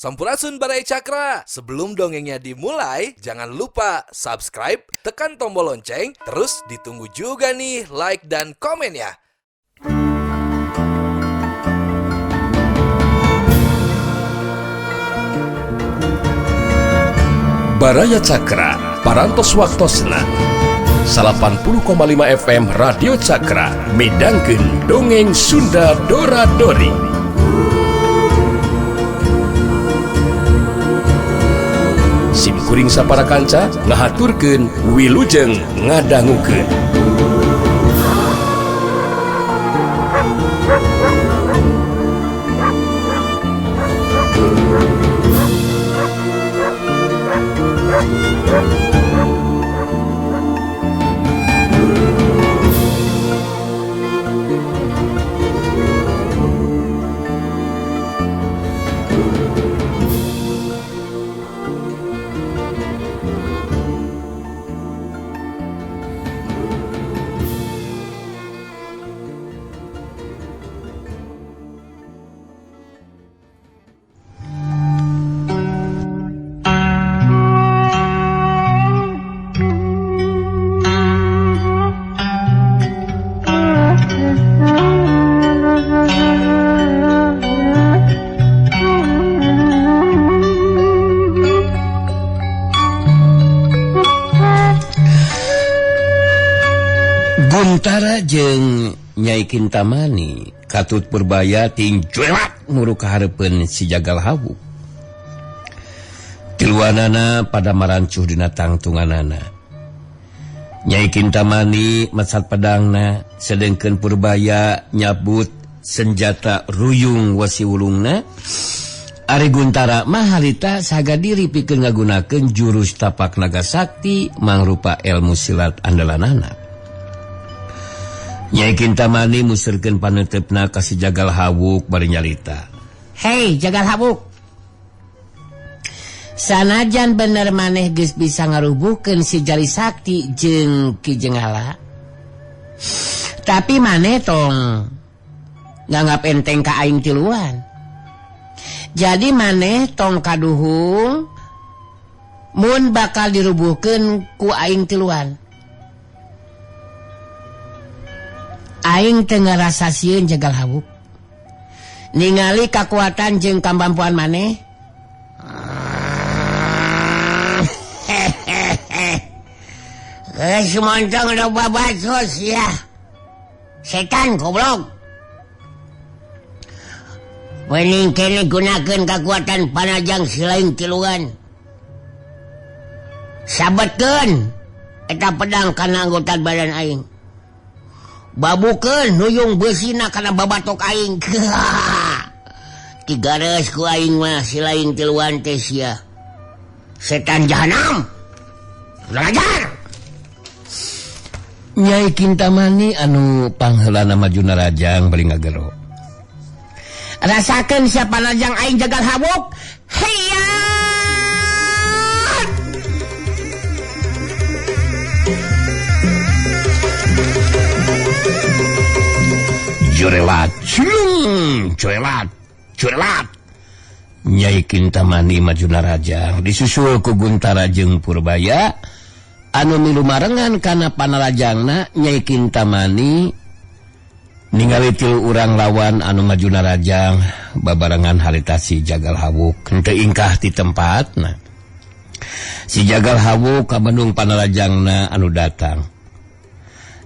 Sampurasun Baraya Cakra. Sebelum dongengnya dimulai, jangan lupa subscribe, tekan tombol lonceng, terus ditunggu juga nih like dan komennya. Baraya Cakra, Parantos Waktosna 80,5 FM Radio Cakra midangkeun dongeng Sunda Dora Dori. Sim kuring sapara kanca ngahaturkeun wilujeng ngadangukeun. Guntara jeung Nyai Kintamani katut Purbaya tingculat muru kahareupeun si Jagal Hawuk. Tiluanana pada marancuh dina tangtunganana. Nyai Kintamani mesat pedangna, sedengkeun Purbaya nyabut senjata ruyung wasi wulungna. Ari Guntara mah harita saga diri pikeun ngagunakeun jurus tapak naga sakti mangrupa ilmu silat andalanana. Nyai Kintamani muserkeun paneuteup ka si Jagal Hawuk bari nyalita. Hei Jagal Hawuk, sanajan bener maneh geus bisa ngarubuhkeun si Jali Sakti jeung Ki Jengala, tapi maneh tong nganggap enteng ka aing tiluan. Jadi maneh tong kaduhung mun bakal dirubuhkeun ku aing tiluan. Aing teu ngarasa sieun Jagal Hawuk ningali kakuatan jeung kamampuan maneh. Geus montong loba bacos ya. Setan goblok. Wening kene gunakeun kakuatan panajang silaing tiluan. Sabetkeun eta pedang kana anggota badan aing. Babukeun nuyung beusina kana babatok aing. Tigareus ku aing mah silaing tiluan teh sia. Setan jahanam. Kurang ajar. Nyai Kintamani anu pangheulana maju narajang bari ngagero. Rasakeun sia panajang aing Jagal Hawuk. Hiya! Jurelat, cilung, jurelat, jurelat. Nyai Kintamani maju narajang disusul ku Guntara jeung Purbaya anu milu marengan kana panarajangna. Nyai Kintamani ningali tilu urang lawan anu maju narajang babarengan harita si Jagal Hawuk henteu ingkah ti tempatna. Si Jagal Hawuk kabendung panarajangna anu datang.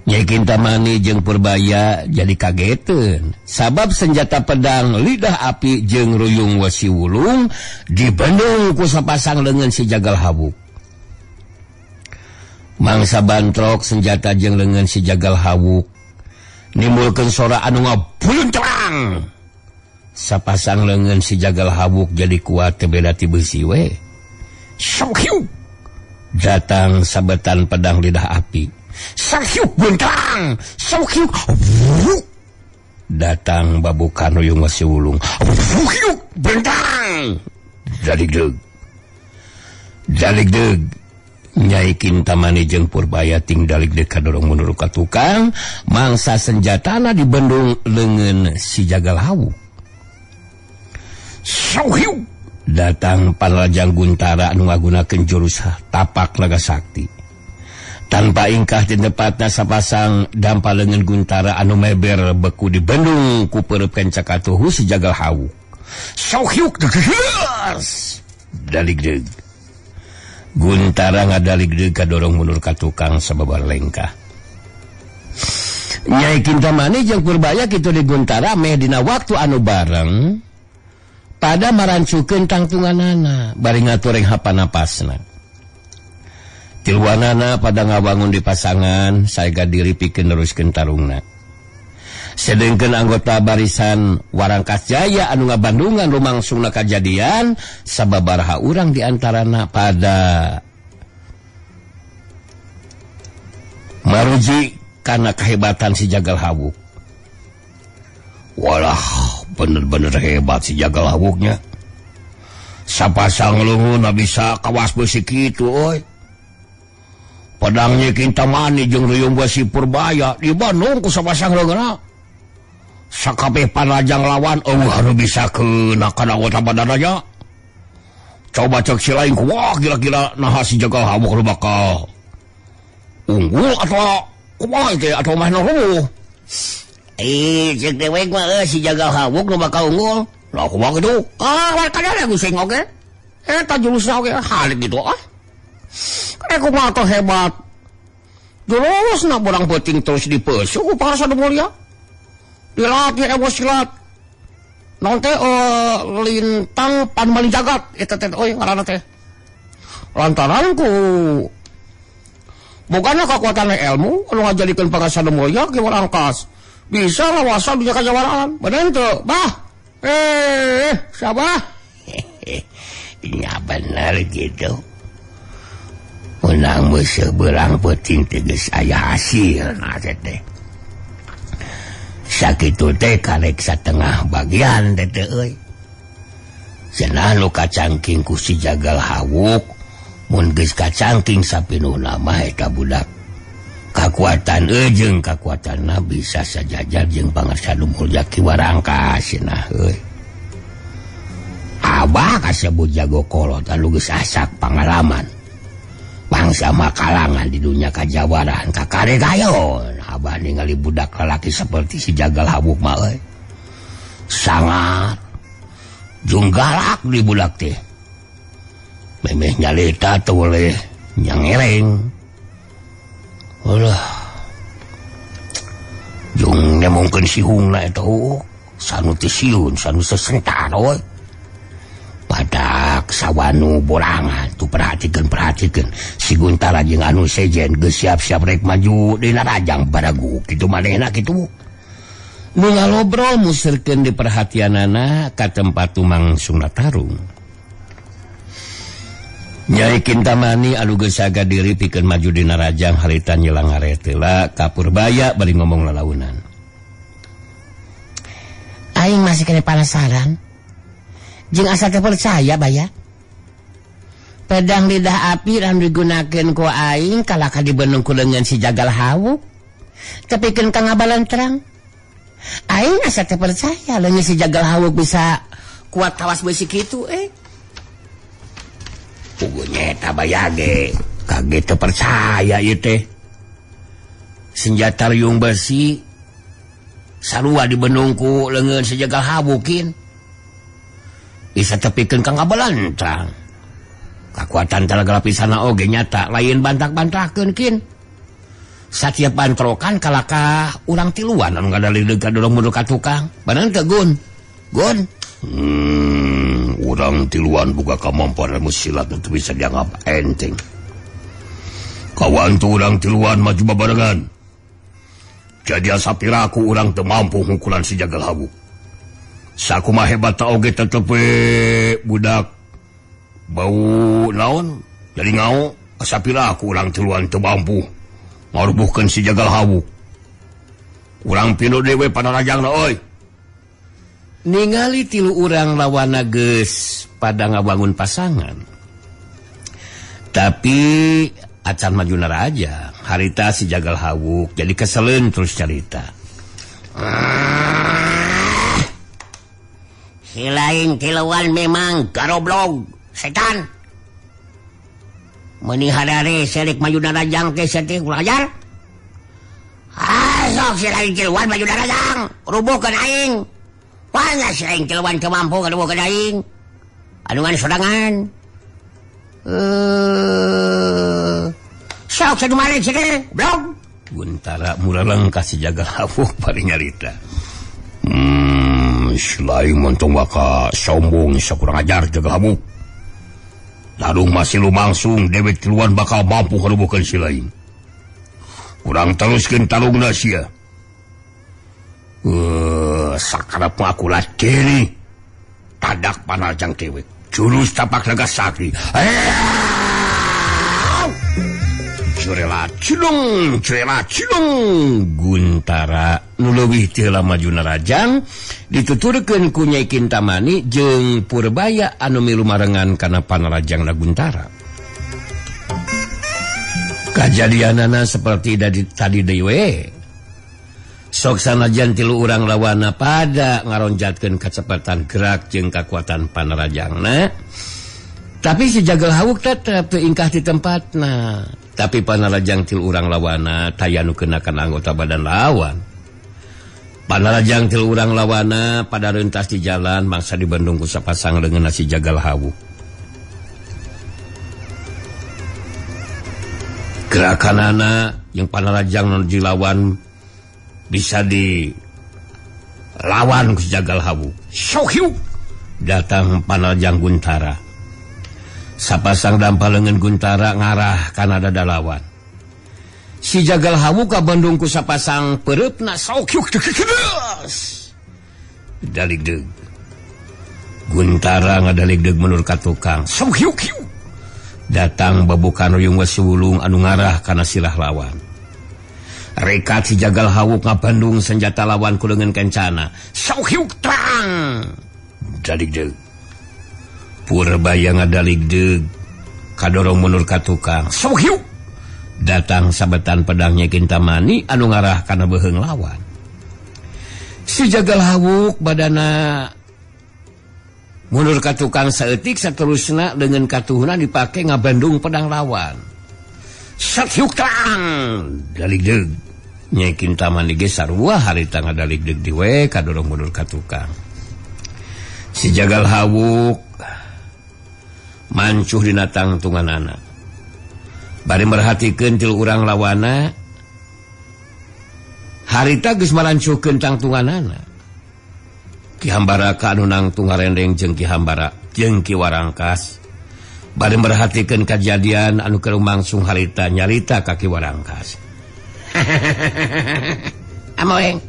Nyai Kintamani jeung Purbaya jadi kageteun sabab senjata pedang lidah api jeung ruyung wasi wulung dibendung ku sapasang leungeun si Jagal Hawuk. Mangsa bantrok senjata jeung leungeun si Jagal Hawuk nimbulkeun sora anu ngabulunterang. Sapasang leungeun si Jagal Hawuk jadi kuat teu beda ti beusi we. Syok datang sabetan pedang lidah api. Sakyuk buntrang, sakyuk datang babukan ruyung wasi wulung. Wukyuk bentang, daligdeg, daligdeg. Nyai Kintamani jeung Purbaya ting daligdeg kadorong mundur ka tukang, mangsa senjatana dibendung leungeun si Jagal Hawuk. Sakyuk Datang Panrajang Guntara anu ngagunakeun jurus tapak naga sakti. Tanpa ingkah di tempatna sapasang dampa leungeun Guntara anu meber beku di bendung ku peureub kencak atuhu si Jagal Hawuk. Sohyuk deges. Daligdeug. Guntara ngadaligdeug kadorong mundur ka tukang sababar lengkah. Nyai Kintamani jeung Purbaya kitu di Guntara meh dina waktu anu bareng pada marancukeun tangtunganana bari ngatureng hapanapasna. Tiluanana pada ngabangun di pasangan saega diri pikeun neruskeun tarungna. Sedengkeun anggota barisan Warangkas Jaya anu ngabandungan lumangsungna kajadian sababaraha urang di antarana pada maruji karena kehebatan si Jagal Hawuk. Walah, bener-bener hebat si Jagal Hawuknya. Sapasang luhun bisa kawas besi kitu euy. Pedangnya Kintamani jeung ruyung besi Purbaya di Bandung ku sapasang leungeunna. Sakabeh panrajang lawan eueuh anu bisa keuna kana anggota badan aja. Coba cek si lain wah gila-gila naha si Jagal Hawuk nu bakal unggul atau kumaha teh atau mah nu rubuh. Cek dewek mah si Jagal Hawuk nu bakal unggul. Lah kumaha kitu? Ah, warkana guseng oge. Eta jurusna oge halik gitu ah. Kumaha teh hebat. Jurusna borang peuting terus dipeusu ku para sadu mulia. Dilatih ebo silat. Naon teh lintang panmaling jagat eta teh euy ngaranna teh. Lantaran ku bogana kekuatan ilmu anu ngajadikeun pangasana mulia ki Warangkas. Bisa lawasan bisa kajawaraan. Bener teu? Bah. Sabah. Nya bener gitu. Menang musuh berang peuting teh geus aya hasilna teh. Sakitu teh karek satengah bagian teh teh euy. Cenah nu kacangking ku si Jagal Hawuk mun geus kacangking sapinuhna mah eta budak. Kakuatan jeung kakuatanna bisa sajajar jeung Pangarsa Mulya Ki Warangkas cenah euy. Abah kasebut jago kolot anu geus asak pangalaman. Bangsa makalangan di dunia kajawaraan kakare gayon. Abah ningali budak lalaki seperti si Jagal Hawuk mah euy. Sangat jeung galak di budak teh. Memeh nyalita teu boleh nyangereng. Alah. Jeung nemongkeun sihungna eta heueuh. Sanu teh sieun, sanu sesentan euy. Badak sawanu borangan tuh perhatikan si Guntara jeung anu sejen geus siap-siap rek maju dina rajang baragu kitu manehna kitu. Nu ngalobrol muserkeun di perhatianana ka tempat tumangsungna tarung. Nyai Kintamani anu geus saga diri pikeun maju dina rajang harita nyelang harete heula ka Purbaya bari ngomong lalaunan. Aing masih kena penasaran. Jeung asa teu percaya baya. Pedang lidah api anu digunakeun ku aing kalaka dibenung ku leungeun si Jagal Hawuk. Tepikeun ka ngabalentrang. Aing asa teu percaya leungeun si Jagal Hawuk bisa kuat kawas beusi kitu eh. Puguh nyeta baya ge kaget teu percaya ieu teh. Senjata riung besi sarua dibenung ku leungeun si Jagal Hawuk kin. Bisa tepikeun ka ngabalantrang. Kakuatan talaga lapisana oge nyata lain bantak-bantakeun kin. Satiap bantrokan kalakah urang tiluan anu ngadalideug ka dorong mundur ka tukang. Bener teu Gun? Gun. Urang tiluan boga kamampuan ilmu silat nu teu bisa dianggap enteng. Kawantu urang tiluan maju babarengan. Jadi asa piraku urang teu mampu ngukulan si Jagal Hawuk. Sakumaha hebat oge tetep we budak bau naon jadi ngao asa piraku urang tiluan teu mampu ngarubuhkeun si Jagal Hawuk. Urang pinuh dewe panarajangna euy. Ningali tilu urang lawanna geus pada ngabangun pasangan. Tapi acan maju naraja, harita si Jagal Hawuk jadi keseleun terus carita. Si lain tiluan memang garoblog setan. Meuni hadare selik maju darajang teh setik kurang ajar. Sok si lain tiluan maju darajang, rubuhkeun aing. Wah, si lain tiluan teu mampu ngarubuhkeun aing. Anu ngan sorangan. Sok sadumare cenah, blog. Guntara muraleng ka si Jagal Hawuk bari nyarita. Selain montong waka sombong sakurang ajar Jagal Hawuk. Tarung masih lumangsung dewek tiluan bakal mampu ngarubuhkeun si lain. Urang teruskeun tarungna sia. Sakarep aku latih tadak panajang dewek. Jurus tapak naga sakti. Curela cilung, curela cilung. Guntara nu leuwih teu maju narajang dituturkeun ku Nyai Kintamani jeung Purbaya anu milu marengan kana panarajangna Guntara. Kajadianana seperti tadi deui we. Sok sanajan tilu urang lawana pada ngaronjatkeun kacepatan gerak jeung kakuatan panarajangna, tapi si Jagal Hawuk tetep teu ingkah di tempatna. Tapi panarajang tilu urang lawana taya nu kena kana anggota badan lawan. Panarajang tilu urang lawana pada rentas di jalan mangsa dibendung ku sapasang leungeunna si Jagal Hawuk. Gerakanana yang panarajang nu dilawan bisa dilawan ku si Jagal Hawuk. Sok hiuk datang panarajang Guntara. Sapasang dampal leungeun Guntara ngarah kana dada lawan. Si Jagal Hawuk kabendung ku sapasang peureupna sok hiuk deus. Daligdeug. Guntara ngadaligdeug menur ka tukang. Sok hiuk hiuk. Datang babukan ruyung wesi wulung anu ngarah kana silah lawan. Rekat si Jagal Hawuk ngabandung senjata lawan ku leungeun kencana. Sok hiuk trang. Daligdeug. Purbaya ngadaligdeug kadorong mundur ka tukang. Sok hiuk. Datang sabetan pedangnya Kintamani anu ngarah kana beuheung lawan. Si Jagal Hawuk badana mundur ka tukang saeutik saterusna leungeun katuhuna dipake ngabandung pedang lawan. Sok hiuk trang. Daligdeug. Nyai Kintamani ge sarua harita ngadaligdeug diwe kadorong mundur ka tukang. Si Jagal Hawuk mancuh dina tangtunganana. Bari merhatikeun tilu urang lawana, harita geus marancuhkeun tangtunganana. Ki Hambaraka anu nangtung ngarendeng jeung Ki Hambara jeung Ki Warangkas bari merhatikeun kajadian anu keur lumangsung harita nyarita ka Ki Warangkas. Amoeng.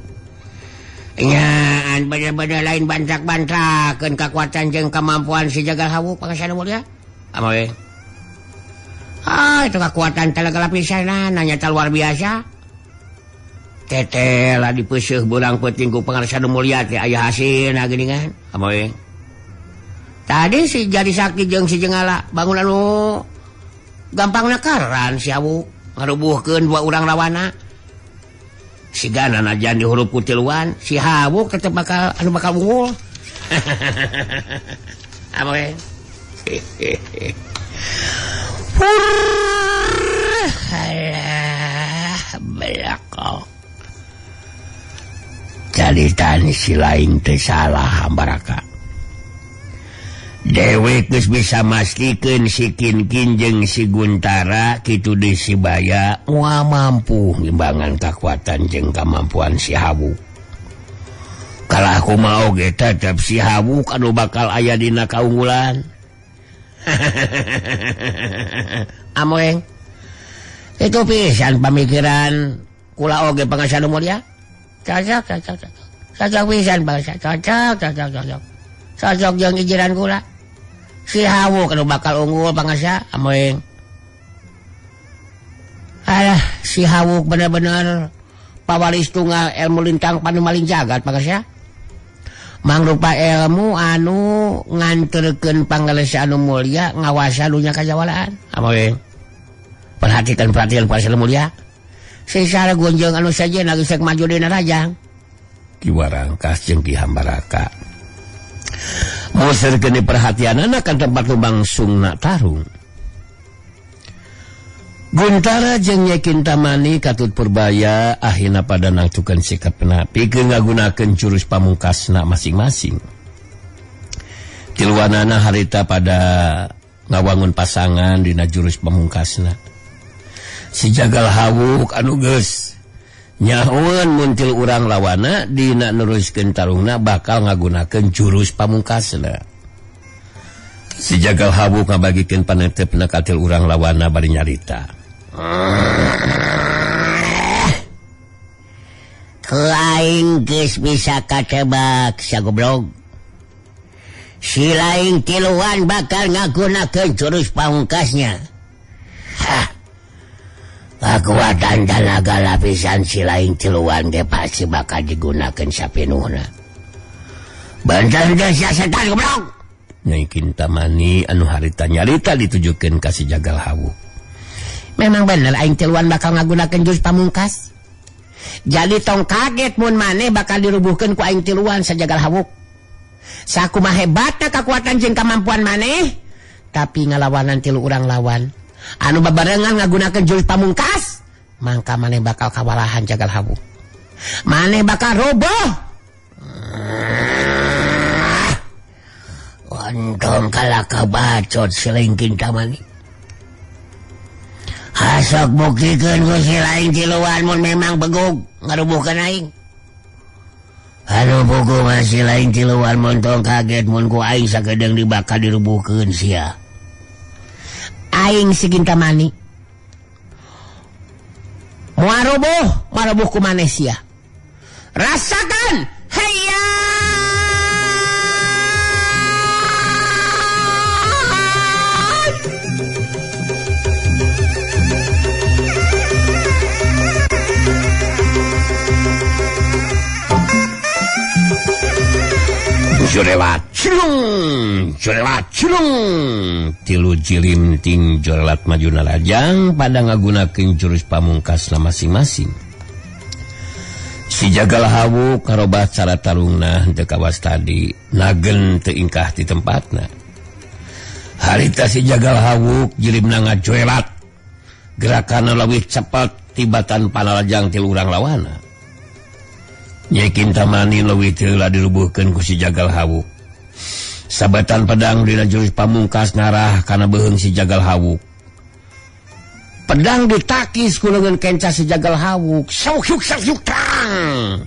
Nyaan bener-bener lain bantrak-bantrakeun kakuatan jeung kemampuan si Jagal Hawuk pangasana mulia. Amoeng. Ah, itu kekuatan talaga pisanan nanya luar biasa. Teteh lah dipeuseuh beurang peuting ku pangarsa nu mulia teh aya hasilna geuningan. Amoeng. Tadi si jadi sakti jeung si Jengala bangun anu gampang nakaran si Hawuk ngarubuhkeun dua urang lawana. Sigana najan dihurup ku tiluan si Hawuk tetep bakal anu bakal unggul. Amoeng. Alah, belakang. Caritan si lain teh salah Hambaraka. Dewek geus bisa mastikeun si Kinkin jeung si Guntara kitu deui si Baya moal mampu ngimbangan kakuatan jeung kamampuan si Hawuk. Kalah kumaha oge tetep si Hawuk anu bakal aya dina kaunggulan. Amoeng. Itu pisan pamikiran kula oge pangasana mulia. Cocok, cocok, cocok. Cocok pisan bangsa. Cocok, cocok, cocok. Cocok jeung ijiran kula. Si Hawuk anu bakal unggul pangasa amoeng. Alah, si Hawuk bener-bener pawaris tunggal ilmu lintang panumaling jagat pangasa. Mangrupa ilmu anu nganterkeun pangalesa anu mulia ngawasa dunya kajawalaan. Amoeng. Perhatikan perhatian pangalesa anu mulia. Sisara gonjong anu sejen lagi sek maju dina rajang. Ki Warangkas jeung Ki Hambaraka Muser kene perhatianana ka tempat lumangsungna tarung. Guntara jeung Nyai Kintamani katut Purbaya akhirna pada nangtukeun sikapna pikeun ngagunakeun jurus pamungkasna masing-masing. Tiluanana harita pada ngawangun pasangan dina jurus pamungkasna. Si Jagal Hawuk anu geus nyahoeun mun tilu urang lawana dina neruskeun tarungna bakal ngagunakeun jurus pamungkasna. Si Jagal Hawuk ngabagikeun panetepna ka tilu urang lawana bari nyarita. Ku aing geus bisa katebak sagoblog. Si lain tiluan bakal ngagunakeun jurus pamungkasnya. Hah. Kakuatan tanaga lapisan si lain tiluan ge pasti bakal digunakeun sapinuhna. Bentar geus sia setan goblok. Nyai Kintamani anu harita nyarita ditujukeun ka si Jagal Hawuk. Memang bener aing tiluan bakal ngagunakeun jurus pamungkas. Jadi tong kaget mun maneh bakal dirubuhkeun ku aing tiluan sajagal hawuk. Sakumaha hebatna kakuatan jeung kamampuan maneh, tapi ngalawanan tilu urang lawan anu babarengan ngagunakeun jurus pamungkas, mangka maneh bakal kawalahan jagal hawuk. Maneh bakal roboh. Untung kalah kabacot si lain Kintamani. Hasok buktikeun ku si lain tiluan mun memang begug ngarubuhkeun aing. Anu buku masih lain tiluan mun tong kaget mun ku aing sakedeung dibakal dirubuhkeun sia. Aing si Kintamani moal roboh ku maneh sia. Rasakan hayya. Jorelat cilung, jorelat cilung. Tilu jilim ting jorelat maju narajang pada ngagunakeun jurus pamungkasna masing-masing. Si Jagal Hawuk karobah cara tarungna henteu kawas tadi, nagen teu ingkah ti tempatna. Harita si Jagal Hawuk jilimna ngajorelat. Gerakanna leuwih cepet tibatan panarajang tilu urang lawana. Nyai Kintamani leuwih teu dirubuhkeun ku si Jagal Hawuk. Sabatan pedang dina jurus pamungkas ngarah kana beuheung si Jagal Hawuk. Pedang ditakis ku leungeun kenca si Jagal Hawuk. Sauk sauk tang.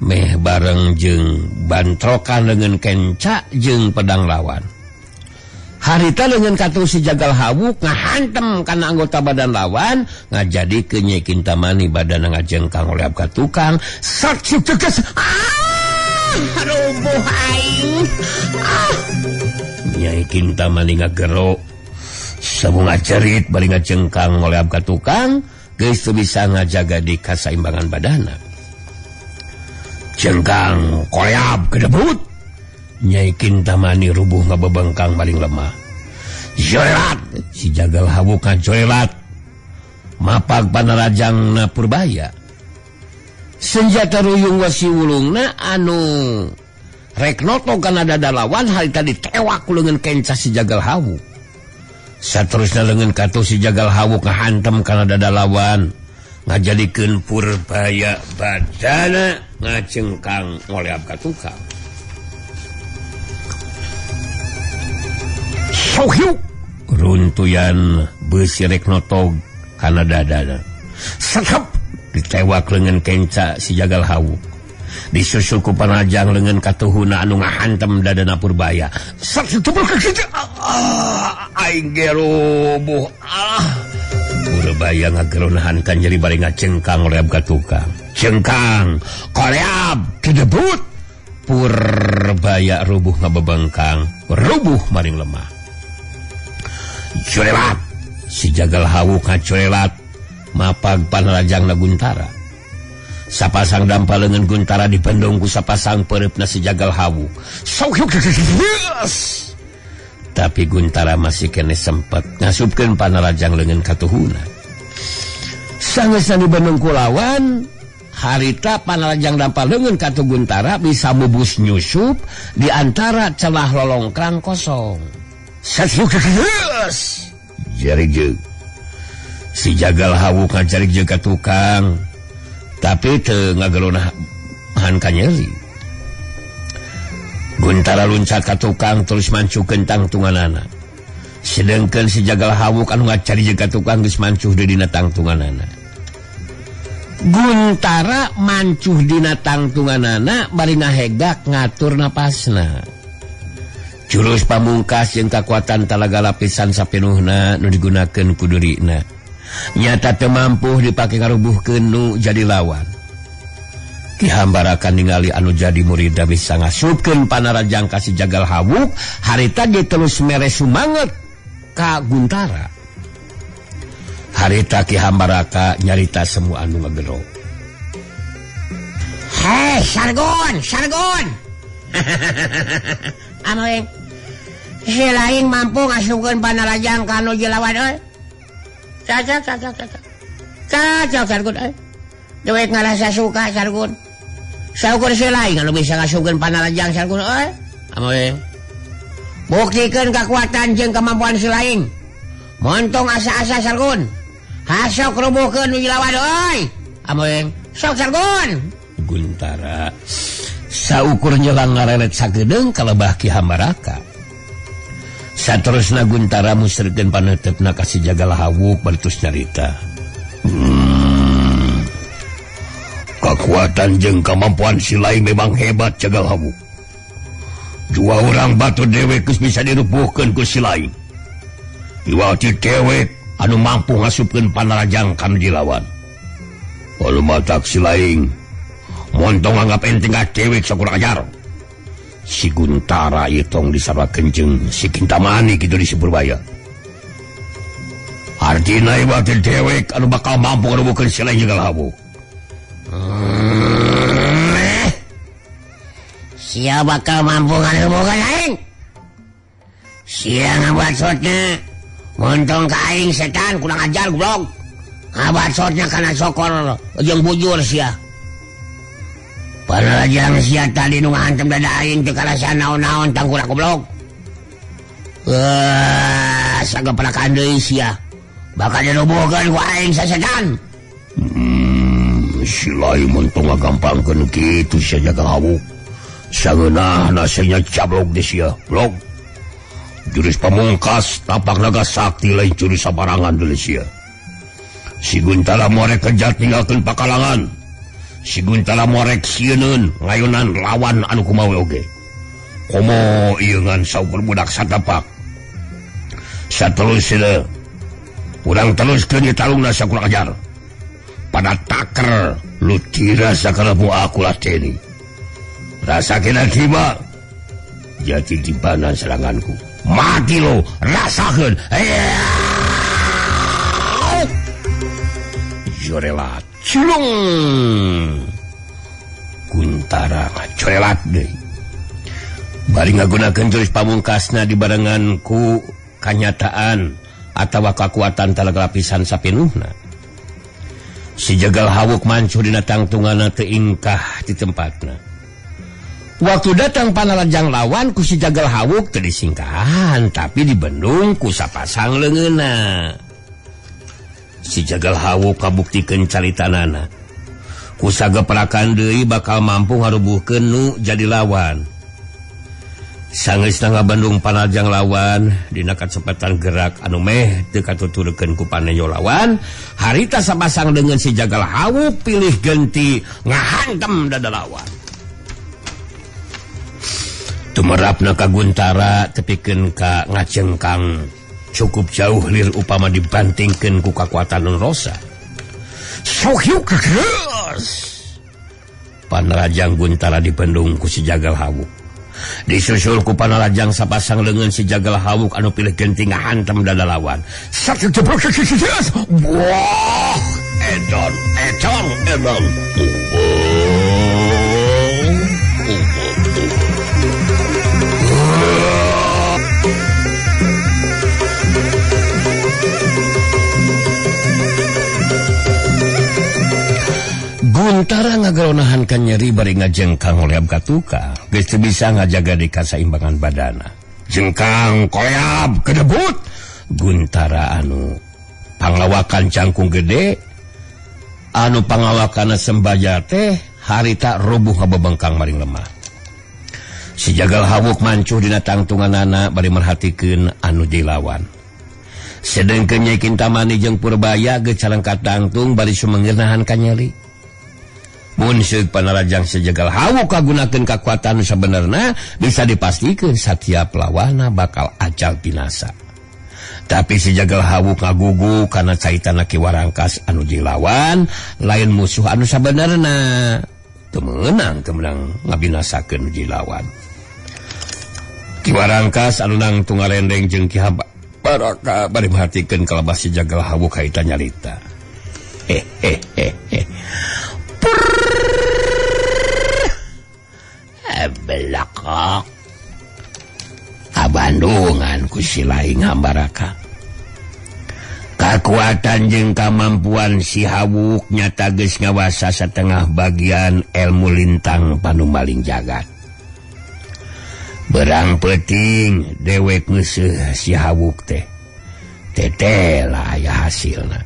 Meh bareng jeung bantrokan leungeun kenca jeung pedang lawan. Harita leungeun katuh si Jagal Hawuk ngahantem kana anggota badan lawan, ngajadikeun Nyai Kintamani badanna ngajengkang oleh ka tukang. Sak tegas. Ah, rubuh aing. Ah. Nyai Kintamani ngagero. Sabu ngacerit bari ngajengkang oleh ka tukang, geus teu bisa ngajaga di kasaimbangan badana. Jengkang koleab kedebut. Nyai Kintamani rubuh ngabebengkang paling lemah. Jorelat si Jagal Hawuk ngajorelat. Mapag panarajangna Purbaya. Senjata ruyung wasi wulungna anu rek noto kana dada lawan harita ditewak ku leungeun kenca si Jagal Hawuk. Saterusna leungeun katuh si Jagal Hawuk ngahantem kana dada lawan, ngajadikeun Purbaya badana ngacengkang ngoleab ka tukang. Sohyuk runtuyan beusi rek notog kana dadana. Sekep ditewak leungeun kenca si Jagal Hawuk. Disusul ku panajang leungeun katuhuna anu ngahantem dadana Purbaya. Sak tebel ka kitu. Aing ge rubuh. Ah. Purbaya ngagero nahan kanjeri bari ngacengkang leab ka tukang. Cengkang, koleab kedebut. Purbaya rubuh ngabebengkang, rubuh maring lemah. Jorelat si Jagal Hawuk ngajorelat mapag panarajangna Guntara. Sapasang dampa leungeun Guntara dipendong ku sapasang peureupna si Jagal Hawuk. Tapi Guntara masih kene sempet ngasupkeun panarajang leungeun katuhuna. Sangeusna dibendung ku lawan, Harita panarajang dampal leungeun ka Guntara bisa bubus nyusup di antara celah lolongkrang kosong. Jari jeung si jagal hawuk ngajarik jeung ka tukang, tapi teu ngagelonahan ka nyeri. Guntara luncat ka tukang terus mancukeun tangtunganana. Sedengkeun si jagal hawuk anu ngacari jeung ka tukang geus mancuh deui dina tangtunganana. Guntara mancuh dina tangtunganana bari ngahegak ngatur napasna. Jurus pamungkas jeung kakuatan talaga lapisan sapenuhna nu digunakeun ku dirina. Nyata teu mampu dipake ngarubuhkeun nu jadi lawan. Ki Hambaraka ningali anu jadi murid bisa ngasupkeun panarajang ka si jagal hawuk, harita ge terus mere sumanget ka Guntara. Harita Ki Hambaraka nyarita semua anu ngagero. Hei Sargon, Sargon. Amoeng. Si lain mampu ngasupkeun panarajang ka nu lawan euy. Cacak cacak cacak. Cacak Sargon euy. Dewek ngarasa suka Sargon. Saukur si lain anu bisa ngasupkeun panarajang Sargon euy. Amoeng. Buktikeun kekuatan jeung kemampuan si lain. Montong asa-asa Sargon. Hasok rubuhkeun nu lawan euy. Amoeng. Sok Sargon. Guntara saukur nyelang ngarelet sagedeung kalebah Ki Hambaraka. Saterusna Guntara musrikeun paneuteup-na ka si jagal hawuk bertus nyarita. Kekuatan jeung kemampuan si lain memang hebat jagal hawuk. Dua orang batu dewek geus bisa dirubuhkeun ku si lain. Iwati dewek anu mampu ngasupkeun panarajang ka nu dilawan. Lalu matak si lain montong anggap enteng ka dewek sakurang ajar. Si Guntara itong disarakeun jeung si Kintamani kitu di si Purbaya. Artina iwati dewek anu bakal mampu ngarubuhkeun si lain jagal hawuk. Sia bakal mampu ngarubuhkeun aing. Sia ngabacotna montong ka aing setan kurang ajar goblok. Ngabacotna kana sokor jeung bujur sia. Panarajang sia tadi nu ngahantem dada aing teu karasa naon-naon tangkurak goblok. Wah, sageperakan deui sia. Bakal dirubuhkeun ku aing sasetan. Si lain montong ngagampangkeun kitu sia jagal hawuk. Sangeunahna sia cablok di sia, blok. Jurus pamungkas tapak naga sakti lain jurus sabarangan deui sia. Si Guntara morek kejat ninggalkeun pakalangan. Si Guntara morek sieun ngayunan lawan anu kumaha oge. Komo ieu ngan saukur budak satapak. Saterusna urang teruskeun ditalungna sakurang ajar. Pada taker lu tira sakalebu aku lateni. Rasa kena tiba jadi timpanan seranganku. Mati lo, rasakan. Jorelat, cilung. Guntara ngacorelat deui. Bari ngagunakeun jurus pamungkasna dibarengan ku kanyataan atawa kakuatan talaga lapisan sapinuhna. Si jagal hawuk mancuh dina tangtunganna teu ingkah di tempatna. Waktu datang panarajang lawan ku si jagal hawuk teu disingkahan tapi dibendung ku sapasang leungeunna. Si jagal hawuk kabuktikeun caritanana. Ku sageperakan deui bakal mampu ngarubuhkeun nu jadi lawan. Sangeusna ngabendung panarajang lawan dina kacepatan gerak anu meh teu katuturkeun ku paneyo lawan, harita sapasang deungeun si jagal hawuk pilih genti ngahantem dada lawan. Tumerapna ka Guntara tepikeun ka ngacengkang cukup jauh lir upama dibantingkeun ku kakuatan nu rosa. Sok keus. Panarajang Guntara dibendung ku si jagal hawuk. Disusul ku panarajang sapasang leungeun si jagal hawuk anu pilih genti ngahantem dada lawan. Satu jebrok. Wah, edon, edon, edon. Guntara ngagaronahan ka nyeri bari ngajengkang koleab ka tukang, geus teu bisa ngajaga di kasaimbangan badana. Jengkang koleab kedebut. Guntara anu panglawakan cangkung gede, anu pangawakana sembaja teh harita rubuh ngabebengkang maring lemah. Si Jagal Hawuk mancuh dina tangtunganana bari merhatikeun anu dilawan. Sedengkeun Nyai Kintamani jeung Purbaya geus calengkat tangtung bari sumengir nahan ka nyeri. Mun seuk panarajang si Jagal Hawuk kagunakeun kakuatan nu sabenerna, bisa dipastikeun satiap lawana bakal ajal binasa. Tapi si Jagal Hawuk ngagugu karena caitana Ki Warangkas anu dilawan lain musuh anu sabenerna. Teu meunang ngabinasakeun nu dilawan. Ki Warangkas anu nangtung ngarendeng jeung Ki Hambaraka bari merhatikeun kalabah si Jagal Hawuk kaita nyarita. Belakok kabandungan ku si Laing Hambaraka. Kakuatan jeung kamampuan si Hawuk nyata geus ngawasa setengah bagian ilmu lintang panumaling jagat. Berang peuting dewek ngeuseuh si Hawuk teh. Tetela aya hasilna.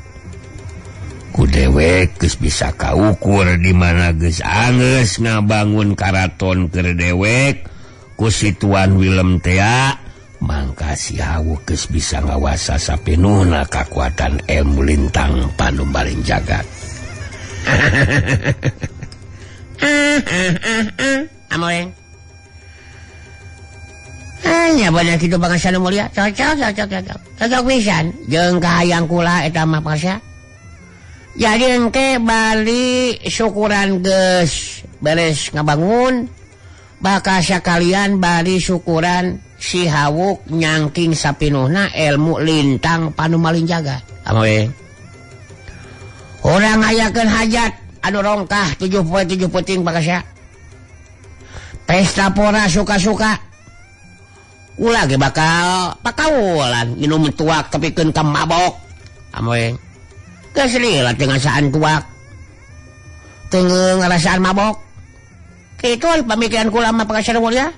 Ku dewek geus bisa kaukur di mana geus anggeus ngabangun karaton keur dewek ku si Tuan Willem tea. Mangka si Hawuk geus bisa ngawasa sapenuhna kakuatan ilmu lintang panumbaling jagat. Amoreng. Nya bener kitu bangsa nu mulia. Cocok cocok cocok. Cocok pisan jeung kahayang kula eta mah paksa. Jadi engke bali syukuran geus beres ngabangun, bakal sakalian bali syukuran si Hawuk nyangking sapinuhna ilmu lintang panumaling jagat. Amoe. Urang ngayakeun hajat anu rongkah 7 poe 7 peuting pakasya. Pesta pora suka-suka. Ulah ge bakal pakaulan minum tuak tepikeun ka mabok. Amoe. Geus lila teu ngasaan tuak. Teu ngarasaan mabok. Kitu pamikiran kula mah pakasya mulia.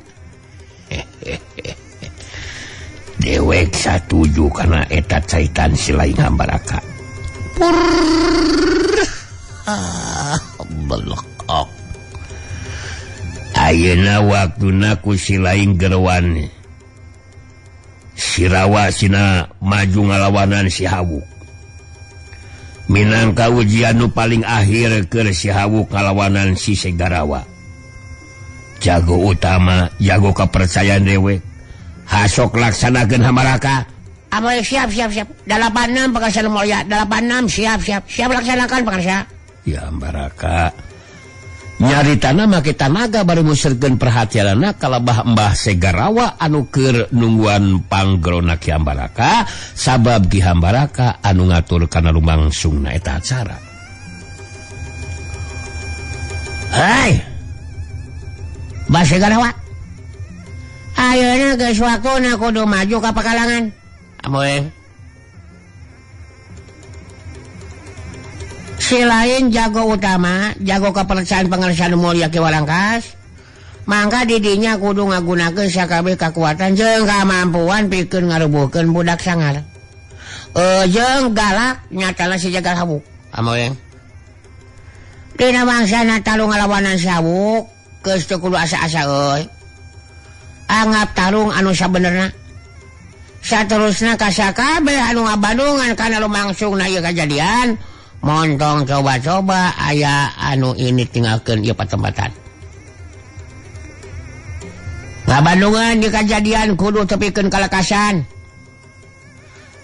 Dewek satuju karena eta caitan si Laing Hambaraka. Belok. Ayeuna waktuna ku si Laing gerwan. Sirawa sina maju ngalawanan si Hawuk. Minangka ujian nu paling akhir keur si Hawuk ngalawanan si Segarawa. Jago utama, jago kepercayaan dewek. Hasok laksanakeun Hambaraka. Amoy siap siap siap. 86 Pakasya Mulia, 86 siap siap. Siap laksanakan Pakasya. Ya Hambaraka. Nyaritana make tanaga bari muserkeun perhatianana kalabah Mbah Segarawa anu keur nungguan panggerona Ki Hambaraka, sabab Ki Hambaraka anu ngatur kana lumangsungna eta acara. Hei. Mbah Segarawa. Ayeuna geus waktuna kudu maju ka pakalangan. Amoy. Si lain jago utama, jago kepercayaan pangarsa mulia Ki Warangkas, mangka didinya kudu ngagunakeun sakabeh kakuatan jeung kamampuan pikeun ngarubuhkeun budak sangar. Jeung galak nyatana si Jagal Hawuk. Amoy. Dina bangsana tarung ngalawanan si Hawuk, geus teu kudu asa-asa euy. Anggap tarung anu sabenerna. Saterusna ka sakabeh anu ngabandungan kana lumangsungna ieu kajadian, montong coba-coba aya anu ini tinggalkeun ieu patempatan. Ngabandungan di kajadian kudu tepikeun kalekasan.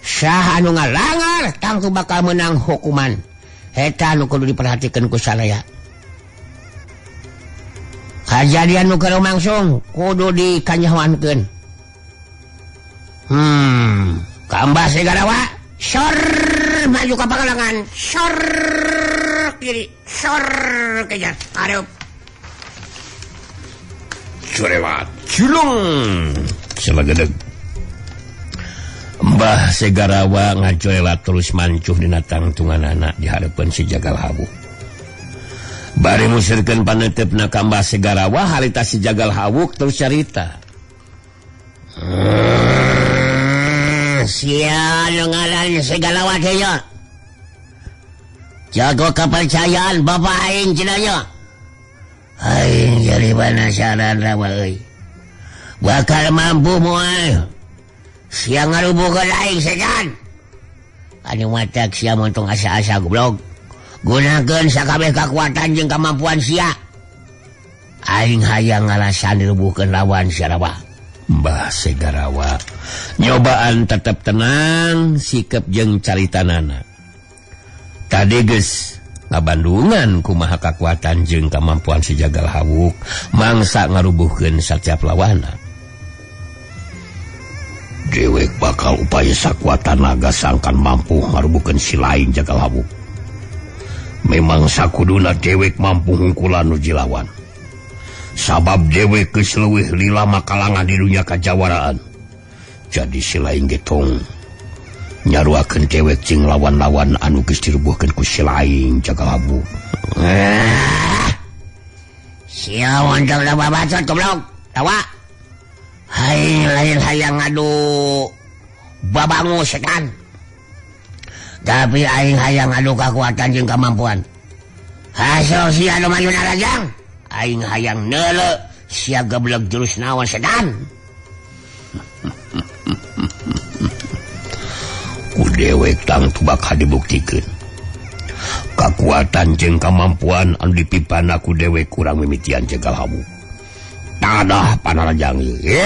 Sah anu ngalangar tangtu bakal menang hukuman. Eta anu kudu diperhatikeun ku sadaya. Kajadian nu keur langsung kudu dikanyahoankeun. Ka Mbah Segarawa, sor maju ka pakalangan, sor kiri, sor kejar, hareup. Curewat, culung, selagedeg. Mbah Segarawa ngacorelat terus mancuh dina tangtunganana di hareupeun si Jagal Hawuk. Bari musirkeun paneuteup ka Mbah Segarawa harita si Jagal Hawuk terus carita. Sia nu ngaran Segarawa teh nya. Jago kepercayaan bapak aing cenah nya. Aing jadi penasaran rawa euy. Bakal mampu moal. Sia ngarubuhkeun aing setan. Anu matak sia montong asa-asa goblok. Gunakeun sakabeh kakuatan jeung kamampuan sia. Aing hayang ngalasan dirubuhkeun lawan sia rawa. Mbah Segarawa nyobaan tetep tenang sikep jeung caritanana. Tadi geus ngabandungan kumaha kakuatan jeung kamampuan si Jagal Hawuk mangsa ngarubuhkeun satiap lawana. Dewek bakal upaya sakuat tanaga sangkan mampu ngarubuhkeun si lain Jagal Hawuk. Memang sakuduna dewek mampu hungkulan nu jilawan. Sabab dewek geus leuwih lila makalangan di dunya kajawaraan. Jadi si lain getong nyaruakeun dewek jeung lawan-lawan anu geus dirubuhkeun ku si lain Jagal Hawuk. Sia wontong da babacot goblok. Tawa. Hai lain hayang ngadu babangu setan. Tapi aing hayang ngadu kakuatan jeung kamampuan. Hasil sia nu maju narajang. Aing hayang neuleuh sia geblek jurus naon setan. Ku dewek tangtu bakal dibuktikeun. Kakuatan jeung kamampuan anu dipipana ku dewek kurang mimitian Jagal Hawuk. Tadah panarajang ieu.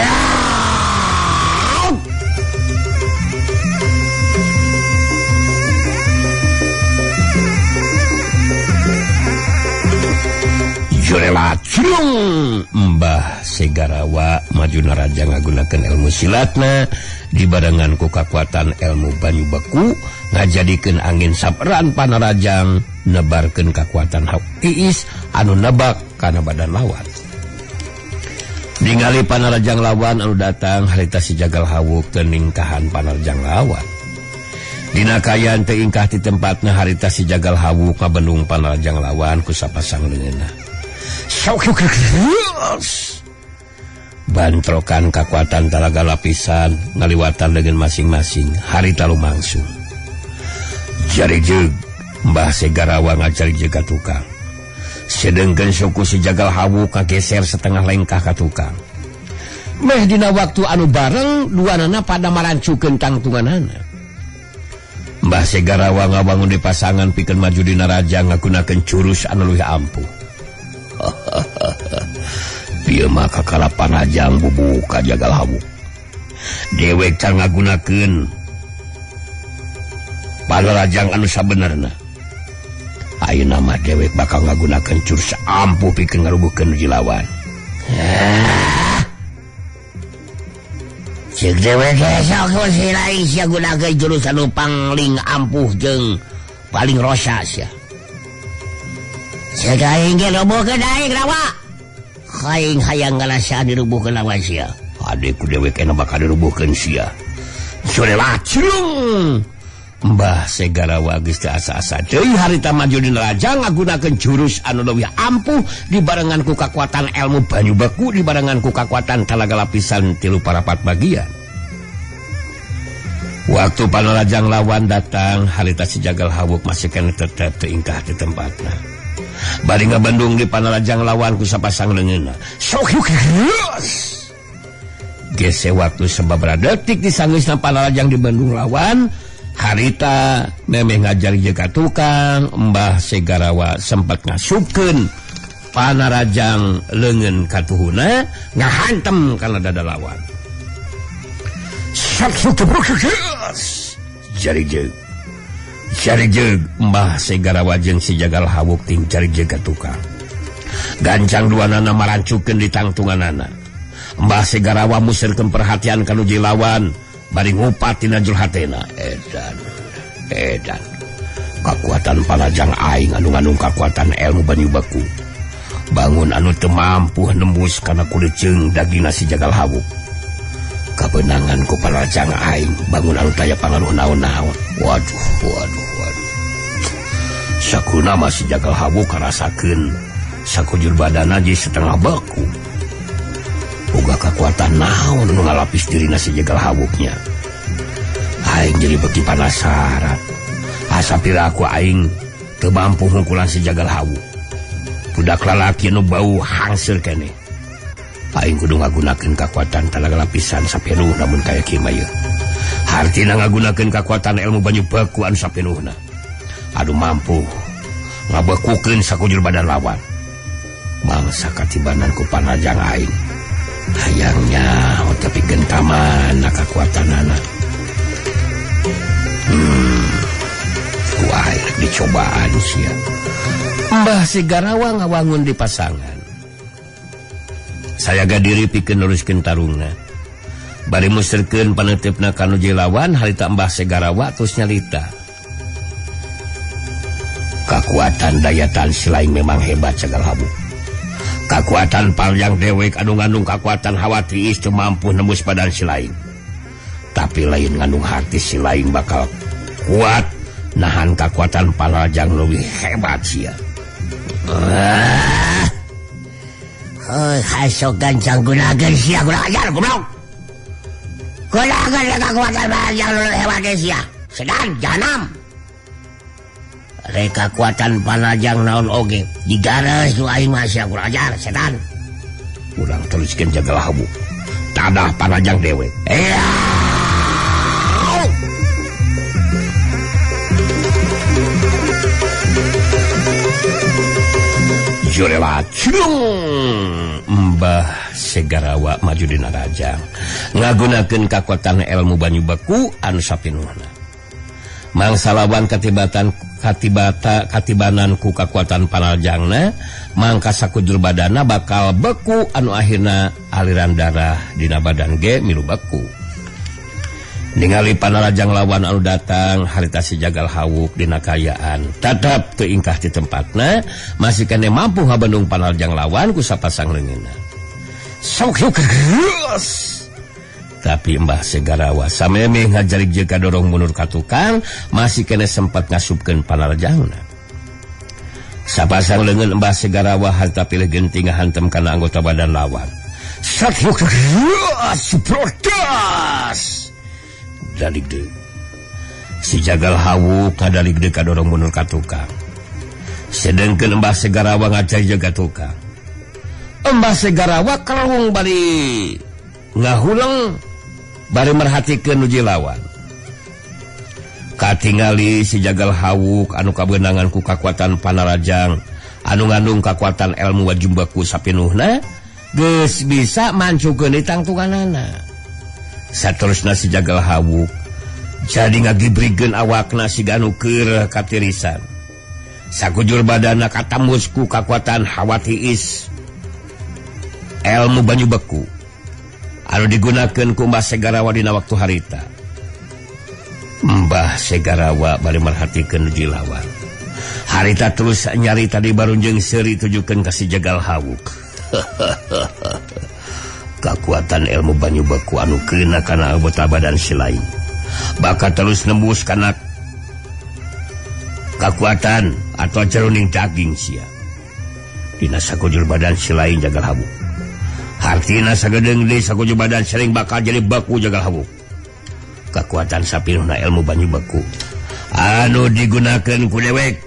Jurela ciung Mbah Segarawa maju naraja ngagunakeun ilmu silatna dibarengan ku kakuatan ilmu banyu beku ngajadikeun angin saperan panarajang nebarkeun kakuatan hawa tiis anu nebak kana badan lawan. Ningali panarajang lawan anu datang harita si Jagal Hawuk teu ningkahan panarajang lawan. Dina kaayaan teu ingkah ti tempatna harita si Jagal Hawuk ngabendung panarajang lawan ku sapasang leungeunna. Bantrokan kakuatan talaga lapisan ngaliwatan dengan masing-masing harita lumangsung. Jari jeug Mbah Segarawa ngajari jeug ka tukang. Sedengkeun suku si Jagal Hawuk kageser setengah lengkah ka tukang. Meh dina waktu anu bareng duanana pada marancukeun tangtunganana. Mbah Segarawa ngabangun di pasangan pikeun maju dina raja ngagunakeun jurus anu leuwih ampuh. Bieu mah kakara panajang bubuka Jagal Hawuk. Dewek can ngagunakeun panarajang anu sabenerna. Ayeuna mah dewek bakal ngagunakeun jurus ampuh pikeun ngarubuhkeun nu lawan. Ceuk dewek sok si lain sia gunakeun jurus anu pangling ampuh jeung paling rosa sia. Ceuk aing ge robohkeun aing rawa. Aing hayang ngalasaan dirubuhkeun lawan sia. Ade ku dewek ena bakal dirubuhkeun sia. Sore ciung. Mbah Segarawa geus teu asa-asa deui harita maju dina raja ngagunakeun jurus anu leuwih ampuh dibarengan ku kakuatan ilmu banyu beku dibarengan ku kakuatan talaga lapisan tilu parapat bagian. Waktu panarajang lawan datang harita si Jagal Hawuk masih keneh tetep teu ingkah di tempatna. Bari ngabendung di panarajang lawan ku sapasang leungeunna. Gese waktu sababaraha detik disanggeusna panarajang di bendung lawan. Harita memeh ngajari jeung ka tukang Mbah Segarawa sempat ngasupkeun panarajang leungeun katuhuna ngahantem kana dada lawan. Jari jeug. Jari jeug Mbah Segarawa jeung si Jagal Hawuk ting jari jeug ka tukang. Gancang duanana marancukeun di tangtunganana. Mbah Segarawa musirkeun perhatian ka nu lawan. Bari ngupat tina jul hatena. Edan, edan. Kakuatan panajang aing anu ngandung kakuatan ilmu banyu beku. Bangun anu teu mampu nembus kana kulit jeung dagingna si Jagal Hawuk. Kabenangan ku panajang aing bangun anu taya pangaruh naon-naon. Waduh, waduh, waduh. Sakuna mah si Jagal Hawuk karasakeun Sakujur badana jadi setengah beku. Boga kekuatan naon nu ngalapis dirina si Jagal Hawuknya. Aing jadi beki penasaran. Asa pira aku aing teu mampu ngungkulan si Jagal Hawuk. Budak lalaki nu bau hangseur keneh. Aing kudu ngagunakeun kakuatan talaga lapisan sapenuhna mun kaya kieu mah ieu. Hartina ngagunakeun kakuatan ilmu banyu beku anu sapenuhna. Aduh mampu ngabekukeun sakujur badan lawan. Mangsa katibanan ku panajang aing. Hayangnya tapi gentamana kakuatanana. Ku aing dicobaan sia. Mbah Segarawa ngawangun di pasangan. Sayaga diri pikeun neruskeun tarungna. Bari muserkeun paneuteup ka nu lawan harita Mbah Segarawa terus nyalita. Kakuatan daya tahan si lain memang hebat Jagal Hawuk. Kakuatan panjang dewek anu ngandung kakuatan hawa tiis teu mampu nembus badan si lain. Tapi lain ngandung hati si lain bakal kuat nahan kakuatan panajang leuwih hebat sia. Hasok gancang gunakeun sia kurang ajar goblok. Gunakeun kakuatan panajang leuwih hebat sia. Sedan jahanam. Rek kakuatan panajang naon oge digares ku aing mah sia kurang ajar setan. Urang teruskeun Jagal Hawuk. Tadah panajang dewek. Jurela cilung Mbah Segarawa maju dina rajang ngagunakeun kakuatan ilmu banyu beku anu sapinuhna. Mangsa lawan katibanan ku kakuatan panajangna mangka sakujur badana bakal beku anu akhirna aliran darah dina badan ge milu beku. Ningali panarajang lawan anu datang harita si Jagal Hawuk dina kayaan tetep teu ingkah di tempatna masih kene mampu ngabendung panarajang lawan ku sapasang leungeunna. Sok geus. Tapi Mbah Segarawa samemeh ngajarik jeung kadorong mundur ka tukang masih kene sempat ngasupkeun panarajangna. Sapasang leungeun Mbah Segarawa harita pilih genting ngahantem kana anggota badan lawan. Sok geus protes. Dalik deui. Si Jagal Hawuk kadalik deui kadorong mundur ka tukang. Sedengkeun Mbah Segarawa ngacai jaga tukang. Mbah Segarawa kerung bari ngahuleng bari merhatikeun nu lawan. Katingali si Jagal Hawuk anu kabeunangan ku kakuatan panarajang anu ngandung kakuatan ilmu wajumbaku sapinuhna geus bisa mancukeun ditangtunganana. Saterusna si Jagal Hawuk jadi ngagibrigkeun awakna siga anu keur katirisan. Sakujur badana katambus ku kakuatan hawa tiis ilmu banyu beku anu digunakeun ku Mbah Segarawa dina waktu harita. Mbah Segarawa bari merhatikeun nu lawan. Harita terus nyari tadi barunjeung seuri tujukeun ka si Jagal Hawuk. Kakuatan ilmu banyu beku anu keuna kana anggota badan si lain bakal terus nembus kana kakuatan atau jeroning daging sia. Dina sakujur badan si lain Jagal Hawuk. Hartina sagedeung deui sakujur badan sering bakal jadi beku Jagal Hawuk. Kakuatan sapinuhna ilmu banyu beku anu digunakeun ku dewek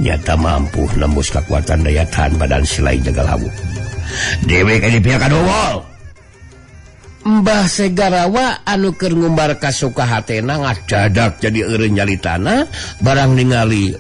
nyata mampu nembus kakuatan daya tahan badan si lain Jagal Hawuk. Dewek di pihak kadowo. Mbah Segarawa anu keur ngumbar kasuka hatena ngadadak jadi eureun nyalitana barang ningali.